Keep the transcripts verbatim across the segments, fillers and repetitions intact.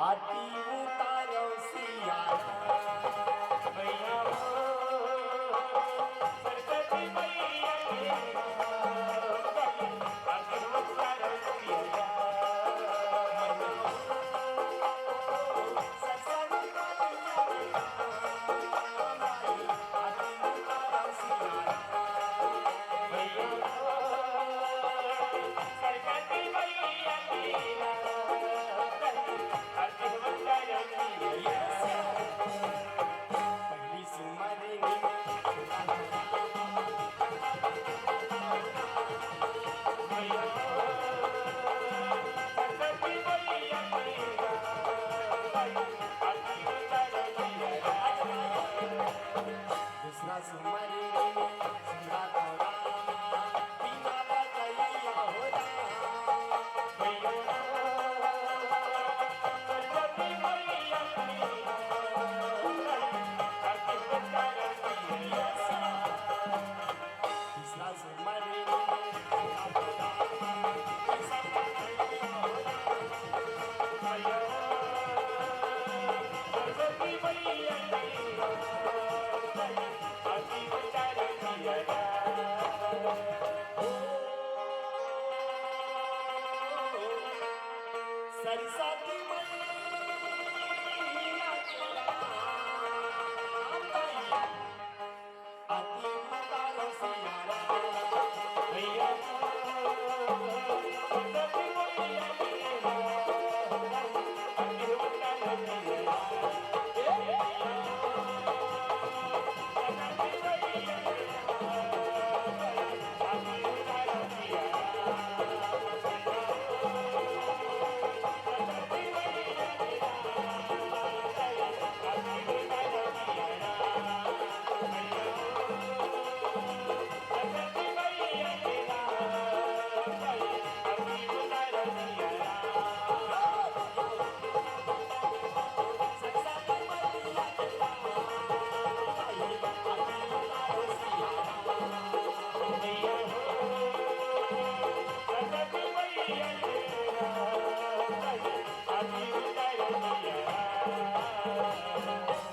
आरती उतारो सिया भैया हो, सरस्वती मैया के आरती उतारो सिया भैया हो, सरस्वती मैया के आरती उतारो सिया भैया हो, सरस्वती मैया के दूसरा सुमर रे, सुमरा तो रामा, बीना बजैया हो रामा। तीसरा सुमर रे, सुमरा तो रामा, सरस्वती मैया के नाम भैया। आरती उतारो सिया राम भैया।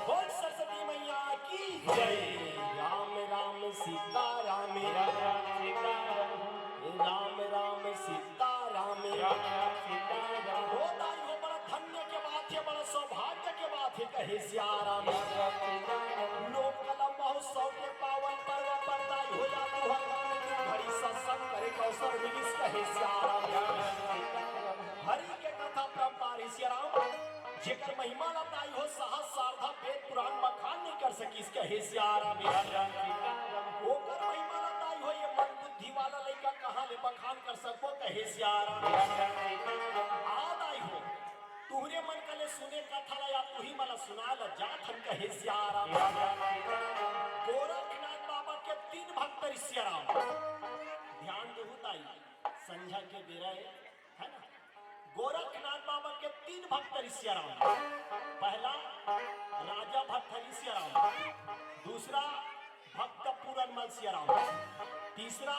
बोल सरस्वती मैया की जय। राम राम सीता राम, राम राम सीता राम, राम राम सीता राम, राम राम सीता राम। हो दाई हो, बड़ा धन्य के बात हे, बड़ा सौभाग्य के बात हे, कहे सिया राम। राम राम सीता राम। लोक कला महोत्सव के पावन पर्व पर दाई हो या तुहर गाँव में दू घड़ी सत्संग करे के अवसर मिलिस, कहे सिया राम। राम राम सीता राम। हरि के कथा परंपरा सिया राम, जेकर महिमा ला दाई हो सहस्र शारदा वेद पुराण बखान नहीं कर सकिस, कहे सिया राम। राम राम सीता राम। ओकर महिमा ला दाई हो ये मंद बुद्धि वाला लइका कहाँ ले बखान कर सकबो, कहे सिया राम। राम राम सीता राम। आ दाई हो, तुहरे मन कले सुने कथा ला या तुही मन ला सुनाय ला जात हन, कहे सिया राम। राम राम सीता राम। गोरखनाथ बाबा के तीन भक्त रिस सिया राम। ध्यान देहू दाई, संझा के बेरा हे, है ना? गोरखनाथ बाबा के तीन भक्त रिस सिया राम। पहला राजा भरथरी सिया राम, दूसरा भक्त पूरन मल सिया राम, तीसरा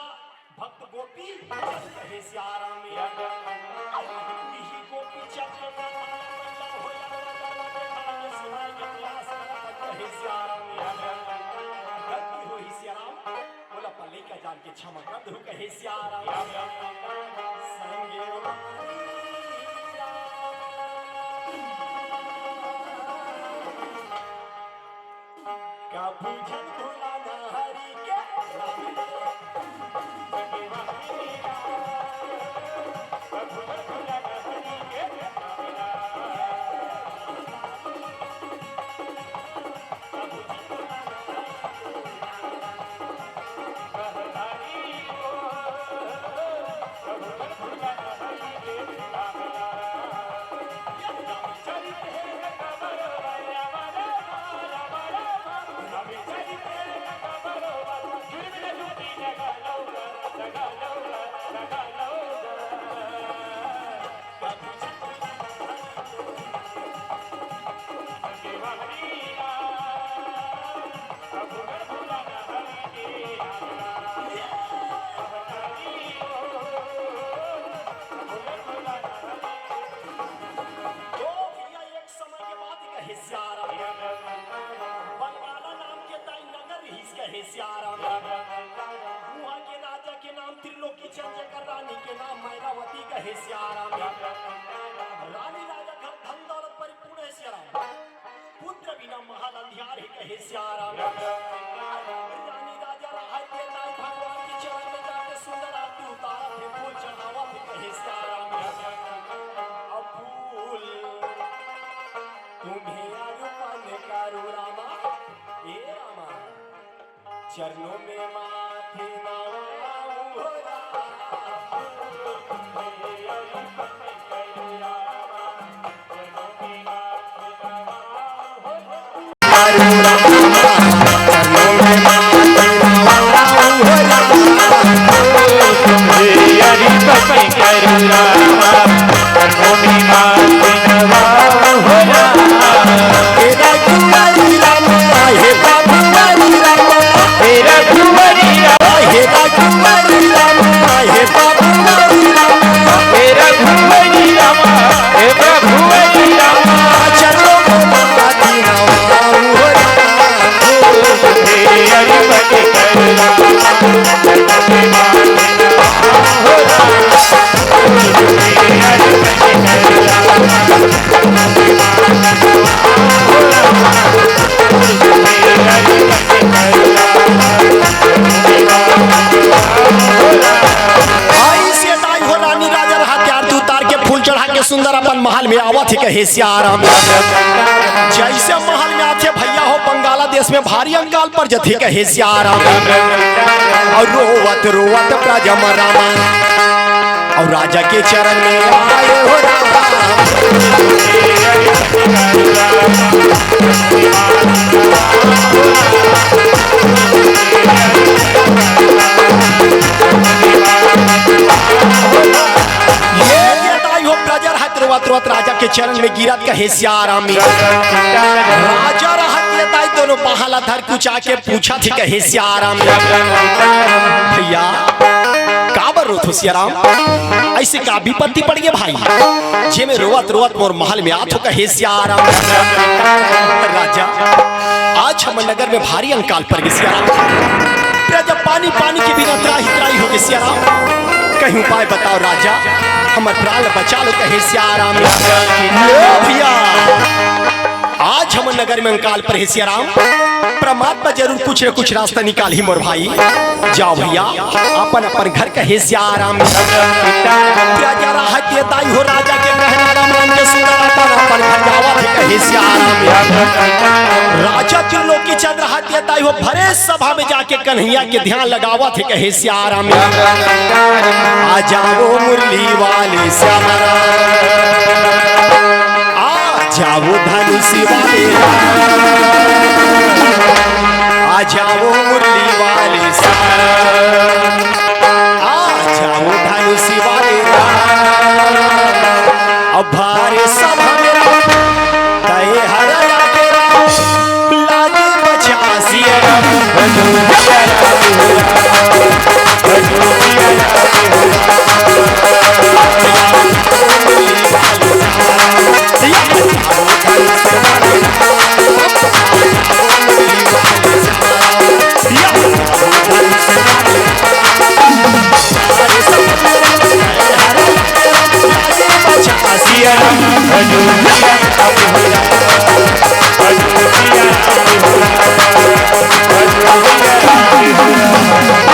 भक्त गोपी चंद हे सिया राम। यही गोपी चंद का नाम बंदा हो या बंदा हो, बंदा हो, सुनाई के प्रयास करत हे सिया राम। गलती होही सिया राम, ओला पल्ले का जान के क्षमा कर दो, कहे सिया राम। संगे का पूजन भोला ना हरि के नाम। सियाराम। रानी राजा घर धन दौलत परिपूर्ण हे सियाराम। पुत्र बिना महल अंधियार हे कहे सियाराम। रानी राजा राहत के ताई भगवान के चरण में जाके सुंदर आरती उतारत हे, फूल चढ़ावत हे कहे सियाराम। अब फूल तुम्हें अर्पण करूँ रामा, ए रामा। चरणों में माथे नवाऊं हो राम। आई से ताई हो रानी राजा रहा, त्यार तू उतार के फूल चढ़ा के सुंदर अपन महल में आवत हे कहे सियाराम। जैसे महल में आथे भैया हो, बंगाला देश में भारी अंकाल पर जथे कहे सियाराम। और रोवत रोवत प्रजम रामा, और राजा के चरण में आए हो रामा। ये, ये ताई हो प्रजा रहत रोवत रोवत राजा के चरण में गिरत कहे सियाराम। राजा रहत ये ताई दोनों बाहला धर कुचा के पूछत हे कहे सियाराम। भैया, काबर रोत हो सियाराम? ऐसे का विपत्ति पड़ गे भाई, जेमे रोवत रोवत मोर महल में आत हो कहे सियाराम। राजा, आज हमर नगर में भारी अंकाल पर गे सियाराम। प्रजा पानी पानी के बिना त्राहि त्राहि हो गे सियाराम। कहीं उपाय बताओ राजा, हमर प्राण बचा लो कहे सियाराम। लो भैया, आज हमर नगर में अंकाल पर हे सियाराम। परमात्मा जरूर कुछ न कुछ रास्ता निकालही मोर भाई। जाओ भैया, अपन अपन घर कहे सियाराम। प्रजा रहत ये ताई हो राजा के कहना ला मान के सुंदर अपन अपन घर जावत हे कहे सियाराम। राजा त्रिलोकी चंद्र रहत ये ताई हो भरे सभा में जाके कन्हैया के ध्यान लगावत हे कहे सियाराम। आ जाओ मुरली वाले सियाराम। आ जाओ धनुष वाले राम, आ जाओ मुरली वाले श्याम, आ जाओ धनुष वाले राम। अब भारे सभा में राम, तय हर लागे राम, लागे पचासी राम।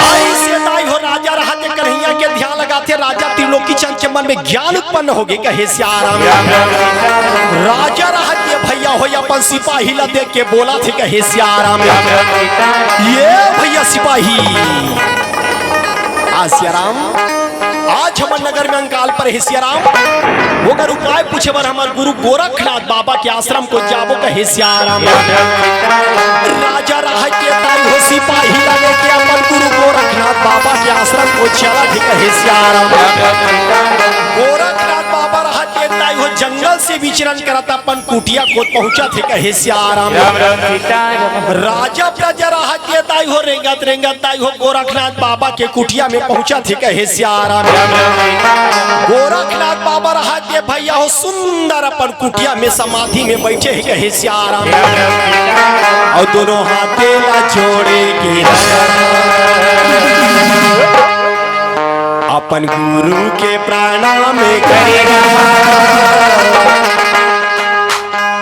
आई से ताई हो राजा रहत कन्हैया के ध्यान लगाथे, राजा त्रिलोकी चंद के मन में ज्ञान उत्पन्न होगे कहे सियाराम। राजा रहत ये भैया हो अपन सिपाही ला देख के बोलथे कहे सियाराम। ये भैया सिपाही, आ सियाराम, आज हमर नगर में अंकाल पर हे सियाराम, ओकर उपाय पूछे बर हमर गुरु गोरखनाथ बाबा के आश्रम को जाबो कहे सियाराम। राजा रहत के ताई हो सिपाही ला लेके अपन गुरु गोरखनाथ बाबा के आश्रम को चलथे कहे सियाराम। गोरखनाथ बाबा रहत के ताई हो जंगल से विचरण करत अपन कुटिया को पहुंचथे कहे सियाराम। राजा प्रजा रहत के ताई हो रेंगत रेंगत ताई हो गोरखनाथ बाबा के कुटिया में पहुंचथे कहे सियाराम। गोरखनाथ बाबा रहत के भैया हो सुंदर अपन कुटिया में समाधि में बैठे हे कहे सियाराम। और दोनों हाथे ला जोड़े के अब अपन गुरु के प्रणाम करेगा,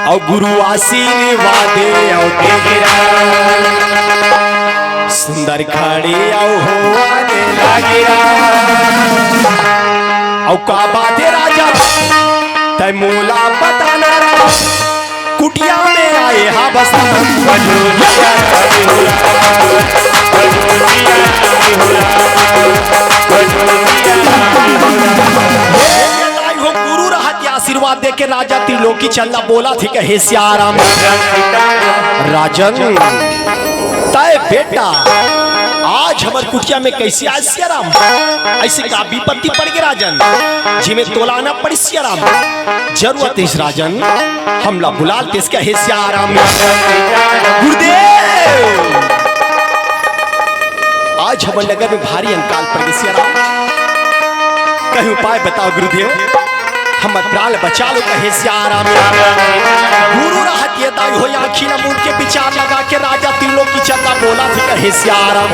अउ गुरु आशीर्वाद अउ देगेरा। सुंदर खड़े अउ होवा दे लागेरा। अउ का बात हे राजा, तै मोला बताना रा। कुटिया में आए हा बस। बजोरिया रे होला, बजोरिया रे होला, बजोरिया रे होला। ये ताई हो गुरु रहत के आशीर्वाद देके राजा त्रिलोकी चंदा बोलथे कहे सियाराम। राजन, तय बेटा आज हमर कुटिया में कैसे आए सियाराम? ऐसे का विपत्ति पड़ गे राजन, जिमे तोला आना पड़ी सियाराम? जरूरत हे राजन, हमला बुला लेतेस कहे सियाराम। गुरुदेव, आज हमर नगर में भारी अंकाल पड़ गे सियाराम, कहीं उपाय बताओ गुरुदेव, हमर प्राण बचा लो कहे सियाराम। गुरु रहत ये दाई हो आँखी ल मूंद के विचार लगा के राजा त्रिलोकी चंदा बोलथे कहे सियाराम।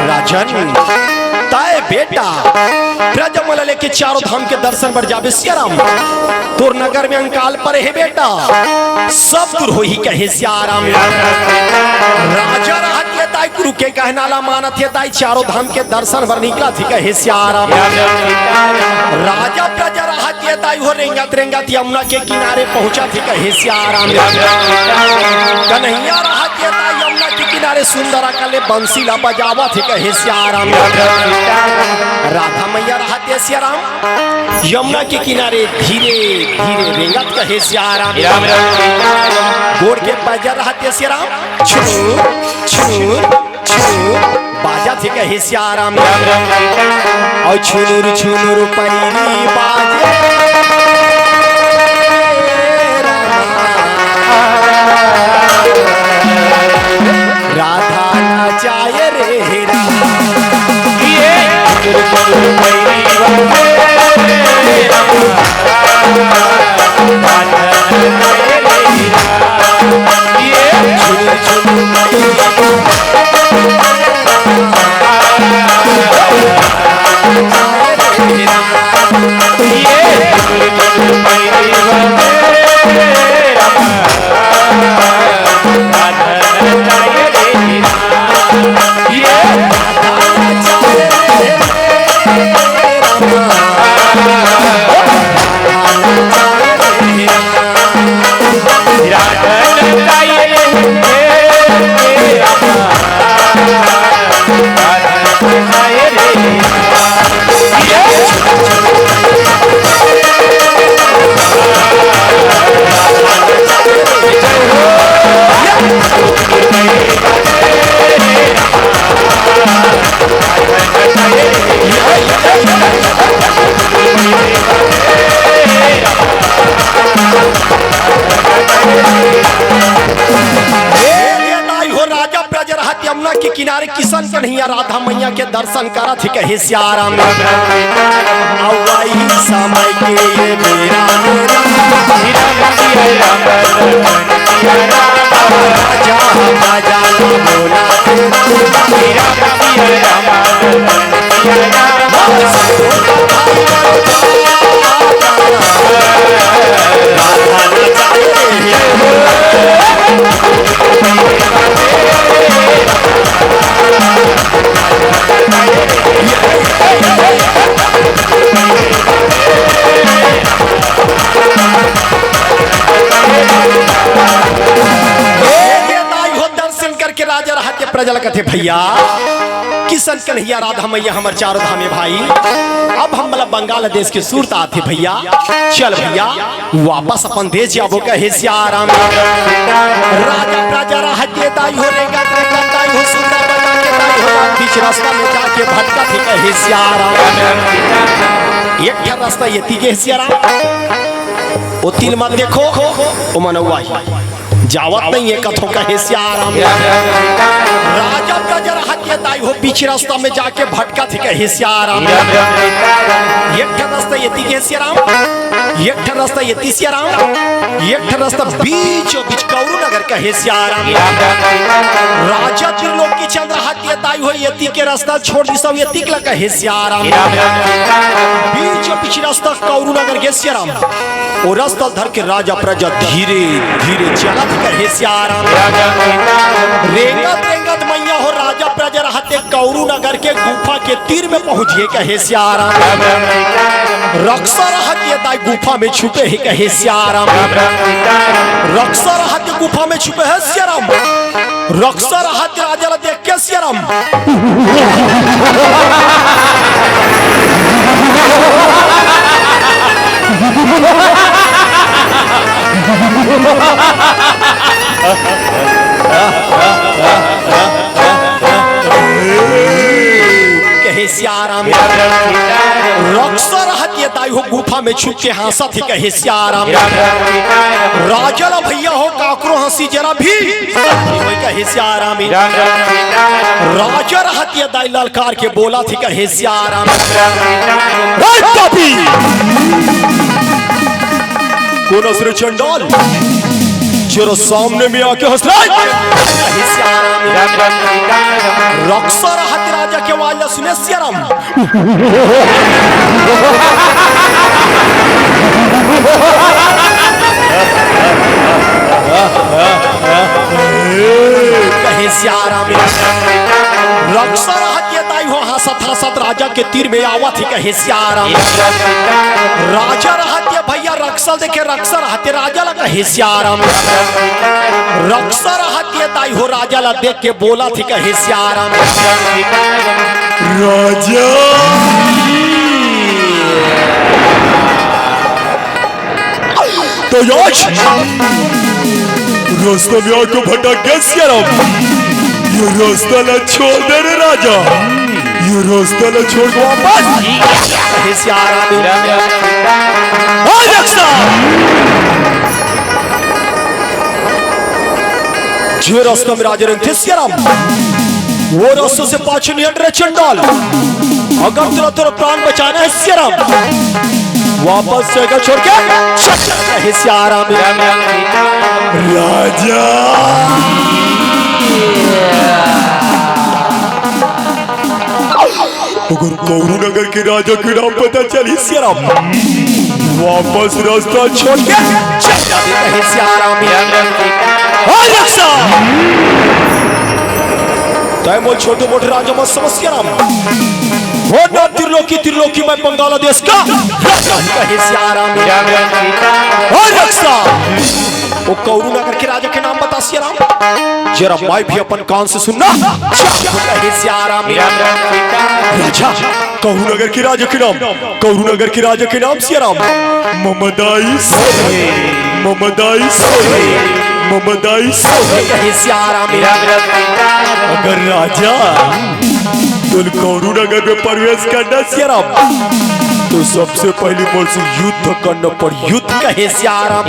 राजन, तय बेटा ब्रज मन लेके चारों धाम के दर्शन बर जाबे सियाराम। तोर नगर में अंकाल परे हे बेटा, सब दूर होही कहे सियाराम। राजा रहत ये दाई गुरु के कहना ला मानत हे दाई, चारों धाम के दर्शन बर निकलथे कहे सियाराम। राजा प्रजा रहत ये दाई हो रेंगत रेंगत यमुना के किनारे पहुंचथे कहे सियाराम। कन्हैया रहत ये दाई यमुना के किनारे सुंदर अकन ले बंसी ला बजावथे कहे सियाराम। राधा मैया रहत ये सियाराम यमुना के किनारे धीरे धीरे रेंगत कहे सियाराम। गोड़ के पैजन रहत ये सियाराम, छुर छुर छुर बाजथे कहे सियाराम। अउ छुनुर छुनुर पैरी बाजे रामा। राधा नाचाए रे रामा। ए, ए, दाई हो राजा प्रजा रहत यमुना के किनारे किशन कन्हैया राधा मैया के दर्शन करथे कहे सियाराम। अउ वही समय के ये बेरा में राजा बाजा ला बोला। ए, ए दाई हो दर्शन करके राजा रहत के प्रजा ल कथे, भैया, किशन कन्हैया राधा मैया हमर चारों धाम हे भाई। अब हमला बंगाल देश के सुरता आथे भैया। चल भैया, वापस अपन देश जाबो कहे सियाराम। राजा प्रजा रहत के दाई हो रे, गा रे, गा दाई हो, सुरता बजा के दाई हो, बीच रास्ता में जाके भटकथे कहे सियाराम। एक ठन रास्ता एती गे सियाराम, ओ तिल मत देखो, ओ मनौवा ही। जावत नइ हे कथों कहे सियाराम। राजा प्रजा रहत के दाई हो, बीच रास्ता में जाके भटकथे कहे सियाराम। एक ठन रास्ता एती गे सियाराम, एक ठन रस्ता एती सियाराम, एक ठन रस्ता बीचों बीच कौरू नगर कहे सियाराम। राजा त्रिलोकी चंद्र हाथी दाई हो एती के रस्ता छोड़ दिस, एती के ला कहे सियाराम। बीचों बीच रस्ता कौरू नगर के सियाराम। ओ रस्ता धर के राजा प्रजा धीरे धीरे चलत कहे सियाराम। रेंगत रेंगत मैया हो राजा प्रजा रहत ते कौरू नगर के गुफा के तीर में पहुंच गे कहे सियाराम। रक्सा रहत ये दाई गुफा में छुपे हे कहे सियाराम। रक्सा रहत ये गुफा में छुपे हे सियाराम। रक्सा रहत राजा ला देख के सियाराम। कहे सियाराम। रक्सा रहत ये दाई हो गुफा में छुप के हाँसत हे कहे सियाराम। राजा ला भैया हो काकरो हंसी जरा भी कहे सियाराम। राजा रहत ये दाई ललकार के बोलत हे कहे सियाराम। रे पापी! कोन अस रे चंडाल? जेरा सामने में आके हंस रहा है। रक्सा रहत राजा के आवाज ला सुने सियाराम। कहे सियाराम। रक्सा रहत ये दाई हो हाँसत हाँसत राजा के तीर में आवत हे कहे सियाराम। राजा रहत ये भैया रक्सा ल देखे, रक्सा रहत ये राजा ला कहे सियाराम। रक्सा रहत ये दाई हो राजा ला देख के बोलत हे कहे सियाराम। राजा। तो आज रस्ता में आके भटक गे सियाराम। ये रस्ता ला छोड़ दे रे राजा, ये रस्ता ला छोड़ के वापस। हे सियाराम। ओ रक्सा। जे रस्ता में राजा रेंगथे सियाराम, वो रस्ता से पाछू नइ हट रे चंडाल। अगर तोला तोर प्राण बचाना हे सियाराम, वापस जगह छोड़ के चल जा हे सियाराम। राजा। अगर कौरू नगर के राजा के नाम पता चलही सियाराम, वापस रस्ता छोड़ के चल जाबे कहे सियाराम। ओ रक्सा, तैं मोला छोटे मोटे राजा मत समझ सियाराम। हो ना त्रिलोकी, त्रिलोकी मैं बंगाला देश का राजा हूँ कहे सियाराम। ओ रक्सा, ओ कौरू नगर के राजा के नाम बता सियाराम। जरा मैं भी अपन कान से सुनना। कहे सियाराम। राजा, कौरू नगर के राजा के नाम, कौरू नगर के राजा के नाम सियाराम। ममदाई सोहे, ममदाई सोहे, ममदाई सोहे। कहे सियाराम। अगर राजा तोला कौरू नगर में प्रवेश करना सियाराम, तो सबसे पहले मोर से युद्ध करना पड़, युद्ध कहे सियाराम।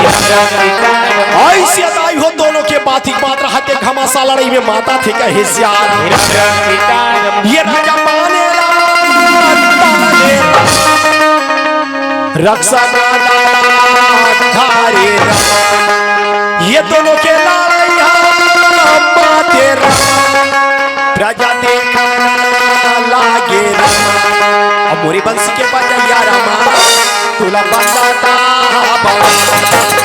ऐसे दाई हो दोनों के बात ही बात रहत हे, घमासान लड़ई में मातथे कहे सियाराम। ये राजा माने ला, माने ला। रक्सा माता धारे राम। ये दोनों के लड़ई हा माते राम। प्रजा देखना लागे राम। अब मोरी बंसी के बजइया राम। तोला बंदाता बाबा।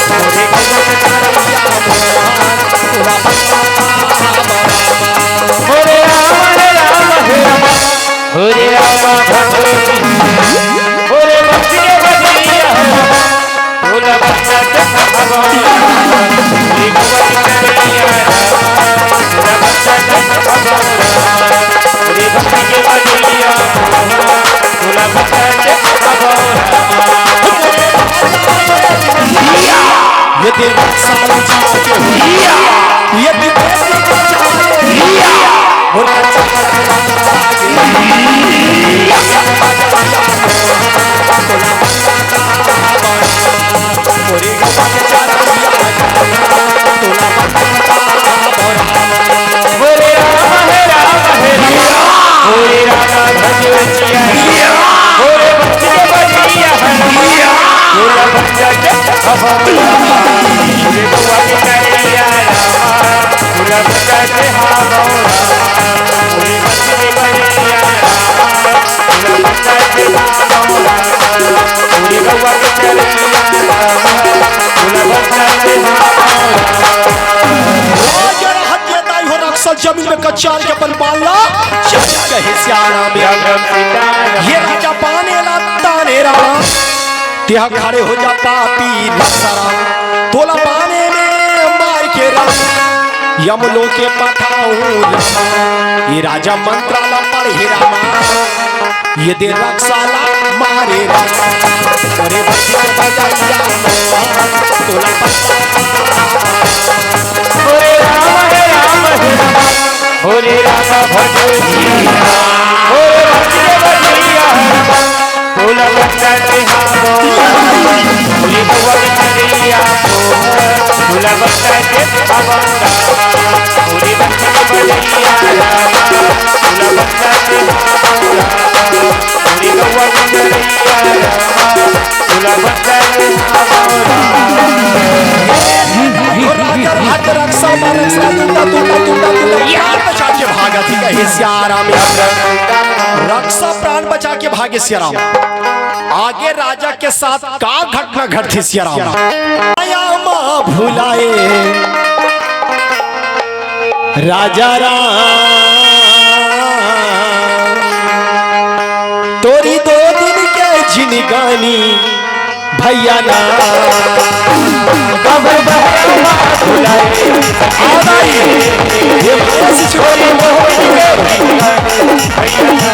मोरी बंसी के बजइया राम। तोला बंदाता बाबा। हरे राम, हरे राम, हरे राम। हरे राम भगवती, हरे भक्ति के बजैया, भोला भक्ता के भगवान, हरे भगवती के बजैया, भोला भक्ता के भगवान, हरे भक्ति के बजैया, भोला भक्ता के भगवान। ये दिल सारा जीवन के ये दिल राजा रहत ये दाई हो रक्सा जमीन में कचार के अपन बाल ला चल कहे सियाराम। ये राजा बाने ला ताने राम, तेहा खड़े हो जा पापी रक्सा राम, तोला बाने में मार के राम, यम लोके पठाऊं राम। ये राजा मंत्र ला पढ़े रामा, ये दे रक्सा ला मारे राम। अरे बच्चे बजाइया तोला पता। ओरे राम, हे राम, हे राम, ओरे राम भजो जी राम, ओरे भजो भजैया राम, भोला भक्ता के हाथ ओरे बउआ के चरैया, भोला भक्ता के हाथ ओरे भक्ता के बजैया राम, भोला भक्ता के हाथ ओरे बउआ के चरैया राम, भोला भक्ता के हाथ। ओ राजा रहत रक्सा, रक्सा टूटा, टूटा, टूटा, टूटा, प्राण बचा के भागत ही कहे सियाराम। रक्सा प्राण बचा के भागे सियाराम। आगे राजा के साथ का घटना घटथे सियाराम। आया माँ भुलाए राजा राम, तोरी दो दिन के जिनगानी भैया ना। कब बहरा भुलाए। आ भाई, ये बस छोरी मोहन के भैया ना।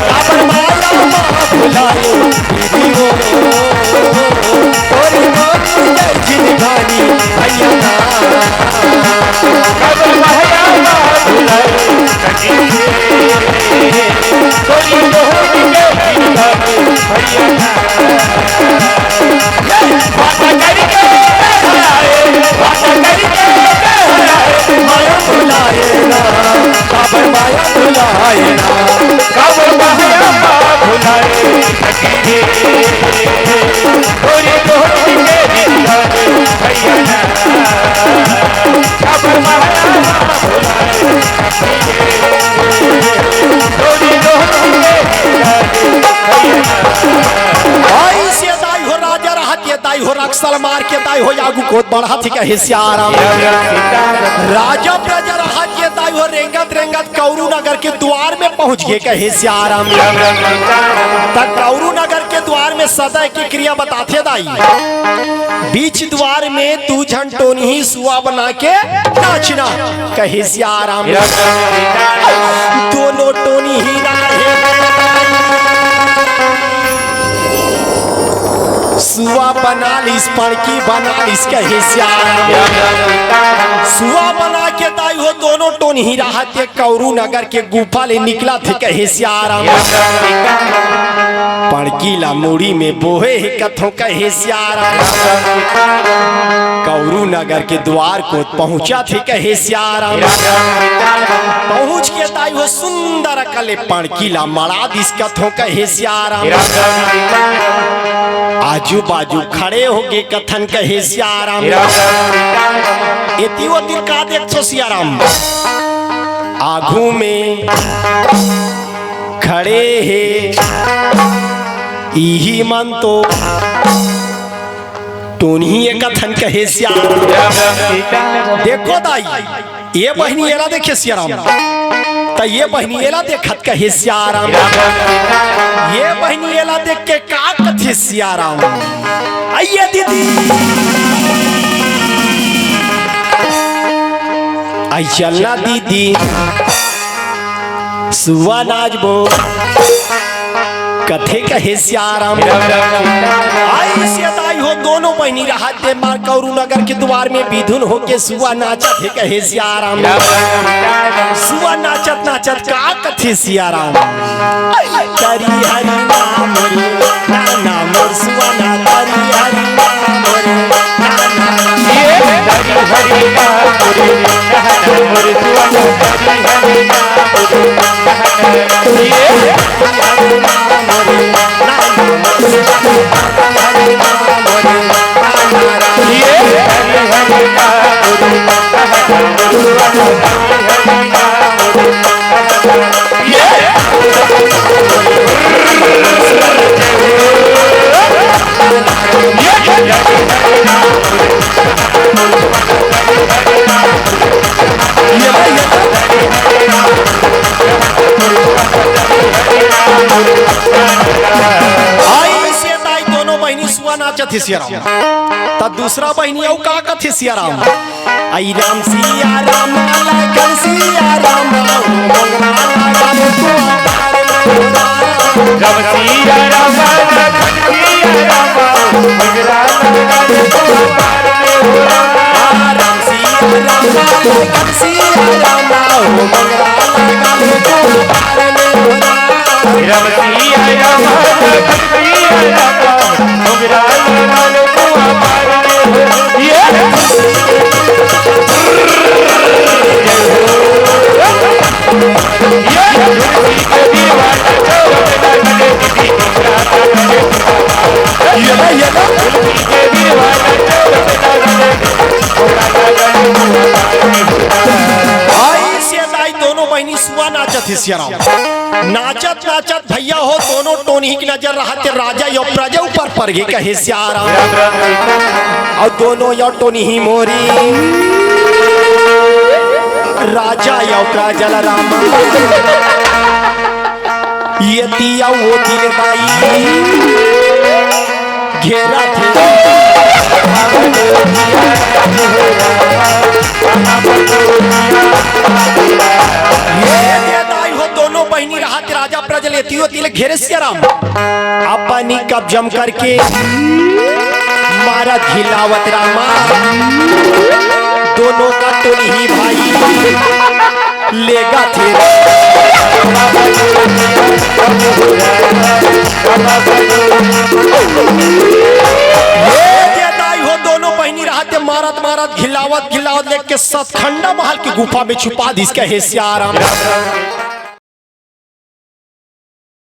कब बहरा भुलाए। भाई से दाई हो राजा रहत ये दाई हो रक्सा ल मार के दाई हो आगू कोत बढ़त ही कहे सियाराम। राजा प्रजा रहत ये दाई हो रेंगत रेंगत कौरू नगर के द्वार में पहुंच गए कहे सियाराम। त कौरू नगर के द्वार में सदा के क्रिया बताथे दाई। बीच द्वार में दू झन टोनही सुआ बना के नाचना कहे सियाराम। दोनों टोनही राहे सुआ बना लिस, पड़की बना लिस कहे सियाराम। सुआ बना के दाई हो दोनों टोनही राहत के कौरू नगर के गुफा ले निकलत हे कहे सियाराम। पड़की ला मुड़ी में बोहे हे कथों कहे सियाराम। कौरू नगर के द्वार कोत पहुंचत हे कहे सियाराम। पहुंच के दाई हो सुंदर कले पड़की ला मड़ा दिस कथों कहे सियाराम। आजू बाजू खड़े होके कथन कहे सियाराम। एती ओती का देखथो सियाराम। आगू में खड़े हे इही मन तो टोनही ए कथन कहे सियाराम। देखो दाई, ये बहिनी एला देखे सियाराम, त ये बहिनी एला देखत कहे सियाराम। ये बहिनी एला देख के का कथे सियाराम। आइए दीदी, आई चलना दीदी, सुआ नाचबो कथे कहे सियाराम। आई से दाई हो दोनों बहिनी रहत हे मार कौरू नगर के द्वार में बिधुन होके सुआ नाचत हे कहे सियाराम। सुआ नाचत नाचत का कथे सियाराम। तरी हरी नाम रे, नाना मोर सुआ ना तरी हरी नाम रे, नाना। ये तरी हरी नाम रे, नाना मोर सुआ ना तरी हरी नाम रे, नाना। ये तरी हरी नाम रे, नाना मोर सुआ ना तरी हरी नाम रे। सुआ नाचत हे सिया राम। त दूसरा बहिनी अउ का कथे सिया राम? आई राम सिया राम, लखन सिया राम, मोंगरा लगा दे तू अवतार में हो राम। राम सिया राम, लखन सिया राम, मोंगरा लगा दे तू अवतार में हो राम। आ, राम सिया राम, लखन सिया राम, मोंगरा लगा दे तू अवतार में हो राम। राम सिया राम, लखन सिया राम, मोंगरा लगा दे तू अवतार में हो राम। ये आई से दाई दोनों बहिनी सुआ नाचत हे सिया राम। नाचत नाचत भैया हो दोनों टोनही के नजर रहत हे राजा अउ प्रजा ऊपर पर गे कहे सिया राम। अउ दोनों अउ टोनही मोरी राजा अउ प्रजा ल राम। ये दिया वो दिल दाई घेरा थे। ये दिया दाई हो दोनों बहिनी रहत राजा प्रजा ल एती ओती ले घेरे सिया राम। अपनी कब्जम करके मारत हिलावत रामा दोनों का टोनही भाई लेगा थे। ये जे दाई हो दोनों बहिनी रहत हे मारत मारत घिलावत घिलावत लेके सतखंडा महल की गुफा में छुपा दिस कहे सिया राम।